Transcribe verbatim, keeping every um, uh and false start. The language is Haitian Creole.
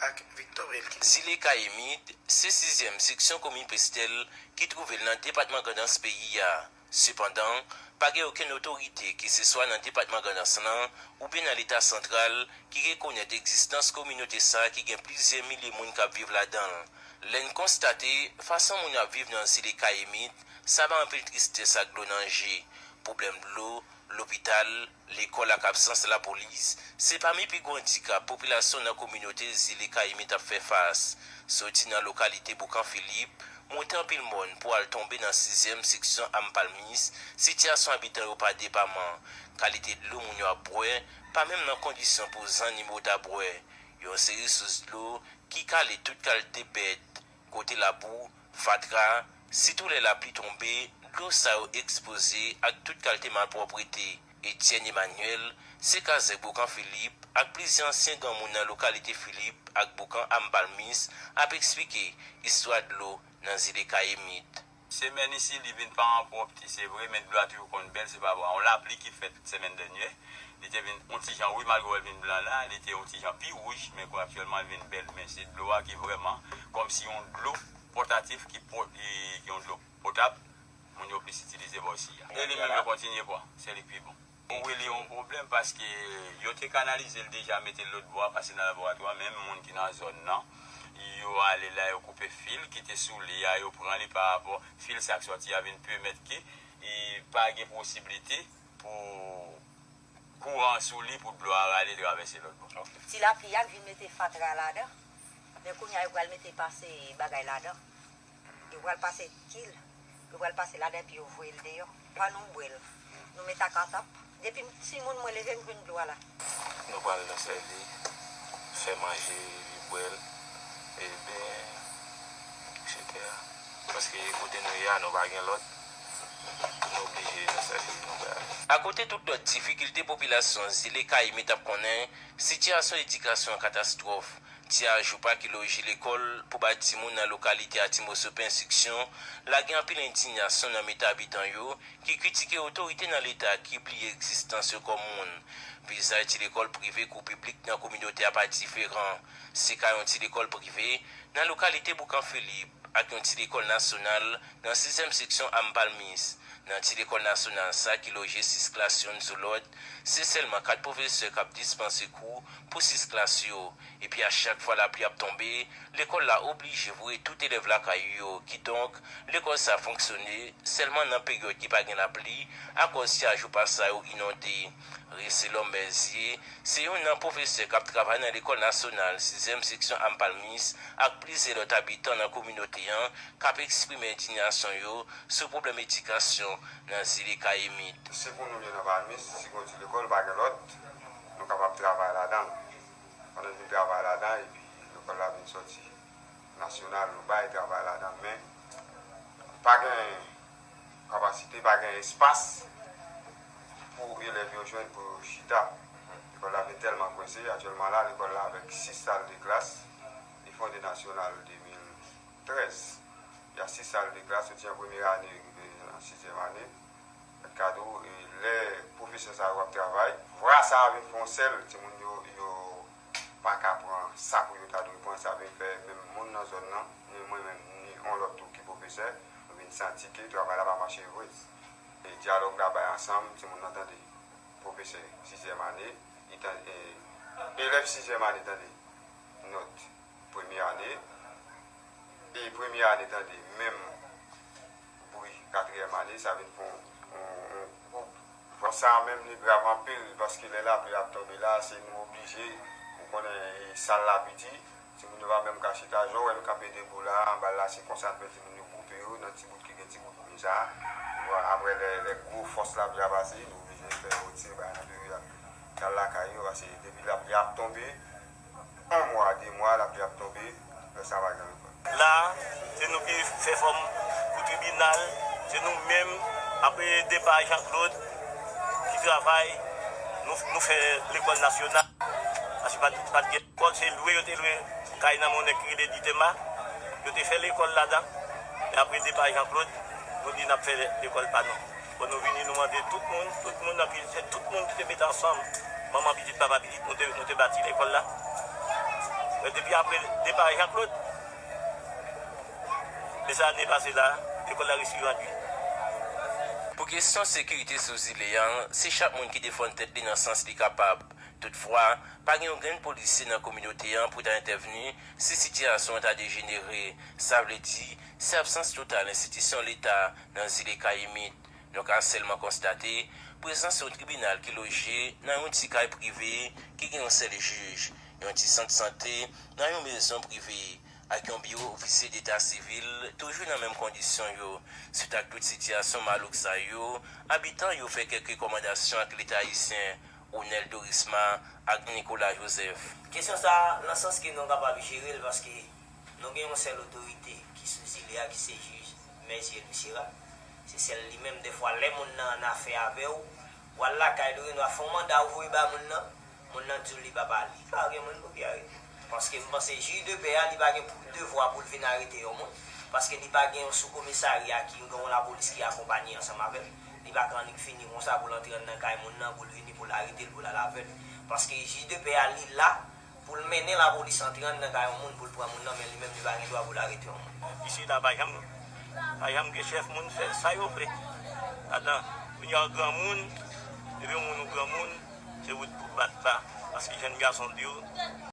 ak Victor Wilky. Zile Kayimit se sizyèm seksyon komin Pestèl ki twouve l nan depatman Grandans peyi a. Sepandan, pa gen okenn otorite, keseswa nan depatman Grandans lan oubyen nan Leta santral, ki rekonèt egzistans kominote sa a ki gen plizyè milye moun k ap viv ladan l. Lè n konstate fason moun yo ap viv nan zile Kayimit, sa bay anpil tristès ak dlo nan je. Pwoblèm dlo, lopital, lekòl ak absans lapolis, se pami pi gwo andikap popilasyon nan kominote zile Kayimit ap fè fas. Soti nan lokalite Boukan Filip, monte anpil mòn pou al tonbe nan sizyèm seksyon Am Palmis, sitiyasyon abitan yo pa depaman. Kalite dlo moun yo ap bwè pa menm nan kondisyon pou zannimo ta bwè. Yon seri sous dlo ki kale tout kalite bèt, kote labou, fatra, sitou lè lapli tonbe, dlo sa yo ekspoze ak tout kalite malpwòpte. Etienne Emmanuel, se kazèk Boukan Filip ak plizyè ansyen granmoun nan lokalite Filip ak Boukan Am Palmis ap eksplike istwa dlo nan zile Kayimit. Semèn isi, li vin pa an pwòpte, se vre, men dlo a toujou konn bèl, se pa vre. Yon lapli ki fèt semèn dènyè, li te vin yon ti jan wouj, malgre w wè l vin blan la, li te yon ti jan pi wouj, men kounye a aktyèlman, l vin bèl. Men se dlo a ki vrèman kòmsi yon dlo pòtatif ki po-, ki, ki yon dlo potab, moun yo plis itilize bò isi a. E li menm, yo kontinye pran, se li k pi bon. Wi, li yon pwoblèm paske yo te kanalize l deja, mete l lòt bò a, pase nan laboratwa, men moun ki nan zòn nan, yo ale la, yo koupe fil ki te sou li a, yo pran li pa rapò fil sa k sòti a vin pèmèt ke e pa gen posiblite pou kouran sou li pou dlo a rale travèse lòt bò. Ti lapli a k vin mete fatra ladan, men kounye a yo pral mete pase bagay ladan. Yo pral pase kil, yo pral pase ladan epi yo voye l deyò. Pa nou bwè l. Nou met ak atap. Depi m timoun mwen leve m jwenn dlo a la. Nou pral nan sèvi, fè manje, li bwè l, ebyen, etsetera. Paske kote nou ye a, nou pa gen lòt, nou oblije nan sèvi nou bwè a. Akote tout lòt difikilte popilasyon zile Kayimit ap konnen, sitiyasyon edikasyon an katastwòf. Ti Ajoupa ki loje lekòl pou bay timoun nan lokalite Atimoso Pen enstriksyon, lage anpil endiyasyon nan mitan abitan yo ki kritike otorite nan Leta ki bliye egzistans yo kòm moun. Vizaj ti lekòl prive kou piblik nan kominote a pa diferan. Se ka yon ti lekòl prive nan lokalite Boukan Filip ak yon ti lekòl nasyonal nan sizyèm seksyon Am Palmis. Nan ti lekòl nasyonal sa ki loje sis klas youn sou lòt, se sèlman kat pwofesè k ap dispanse kou pou sis klas yo. Epi a chak fwa lapli ap tonbe, lekòl la oblije voye tout elèv lakay yo. Kidonk, lekòl sa fonksyone sèlman nan peryòd ki pa gen lapli, akòz ti ajoupa sa yo inonde. Reselòm Mèzye, se youn nan pwofesè k ap travay nan lekòl nasyonal sizyèm seksyon Am Palmis ak plizyè lòt abitan nan kominote an k ap eksprime endiyasyon yo sou pwoblèm edikasyon nan zile Kayimit. Se pou nou ye nan Palmis, si gon ti lekòl, pa gen lòt, nou kapab travay ladan l. Pandan n vin travay ladan, epi lekòl la vin sòti nasyonal, nou bay travay ladan, men pa gen kapasite, pa gen espas pou elèv yo jwenn pou yo chita. Lekòl la vin tèlman kwense, aktyèlman la, lekòl la avèk sis sal de klas, li fonde nasyonal de mil trèz. Y a sis sal de klas, soti an premye ane rive nan sizyèm ane. Mèt ka di w, e, lè pwofesè sa yo ap travay, vwa sa a vin fè yon sèl, timoun yo, yo pa ka pran sa pou yo ta dwe pran, sa vin fè menm moun nan zòn nan, ni mwen menm, ni yon lòt tou ki pwofesè, nou vin santi ke travay la pa mache vre. E dyalòg la bay ansanm, timoun nan tande pwofesè sizyèm ane, li tande, e, elèv sizyèm ane tande nòt premye ane, e premye ane tande menm bri katriyèm ane, sa vin fè yon, yon, yon gwoup. Bon, sa a menm li grav anpil, paske lè lapli ap tonbe la, se nou oblije, ou konnen, e, sal la piti, timoun yo pa menm ka chita, jan w wè n kanpe debou la, anba l la, se konsa n fè timoun yo gwoupe yo nan ti bout ki gen ti bout bri sa a. Bon, apre lè, lè gwo fòs lapli a pase, nou oblije fè yo retire bagay nan peryòd la, y al lakay yo, paske depi lapli ap tonbe, yon mwa, de mwa, lapli ap tonbe, lè sa a pa gen lekòl. La, se nou ki fè fòm pou tribinal, se nou menm, apre depa Jean Claude, ki travay, nou, nou fè lekòl nasyonal. Paske pa t, pa t gen lekòl, se lwe yo te lwe kay nan Monnèk ki rele Ditema. Yo te fè lekòl ladan. Men apre depa Jean Claude, nou di n ap fè lekòl pa nou. Bon, nou vini, nou mande tout moun, tout moun nan ki, se tout moun ki te mete ansanm, manman pitit, papa pitit, nou te, nou te bati lekòl la. Depi apre depa Jean Claude, dèzane pase la, lekòl la resi grandi. Pou kesyon sekirite sou zile a, se chak moun ki defann tèt li nan sans li kapab. Toutfwa, pa gen yon grenn polisye nan kominote a pou ta entèvni si sitiyasyon an ta dejenere. Sa vle di, se absans total enstitisyon Leta nan zile Kayimit. Nou ka sèlman konstate prezans yon tribinal ki loje nan yon ti kay prive ki gen yon sèl jij, yon ti sant sante nan yon mezon prive, ak yon biwo ofisye deta sivil toujou nan menm kondisyon yo. Swit ak tout sitiyasyon malouk sa yo, abitan yo fè kèk rekòmandasyon ak Leta ayisyen, Onel Dorisma ak Nicolas Joseph. Kesyon sa a, nan sans ke nou kapab jere l, paske nou gen yon sèl otorite ki sou zile a, ki se jij Merzier Lucera. Se sèl li menm, dèfwa, lè moun nan an afè avè w, w al lakay li, w fè yon manda, ou voye ba moun nan, moun nan di w li pa pale. Pa gen moun pou ki arete. Paske m panse jij de pè a, li pa gen pou, devwa pou l vin arete yon moun. Paske li pa gen yon soukomisarya ki gen yon lapolis ki akonpaye ansanm avè l. Li pa ka annik fini konsa pou l antre anndan kay moun nan, pou l vini, pou l arete l, pou l al avè l. Paske jij de pè a, li la pou l mennen lapolis antre anndan kay yon moun, pou l pran moun nan, men li menm, li pa gen dwa pou l arete yon moun. Isi la pa janm, pa janm gen chèf moun fè sa yo vle. Adan, kounye a w granmoun, depi yon moun ou granmoun, se wout pou bat la. Paske jèn gason di w,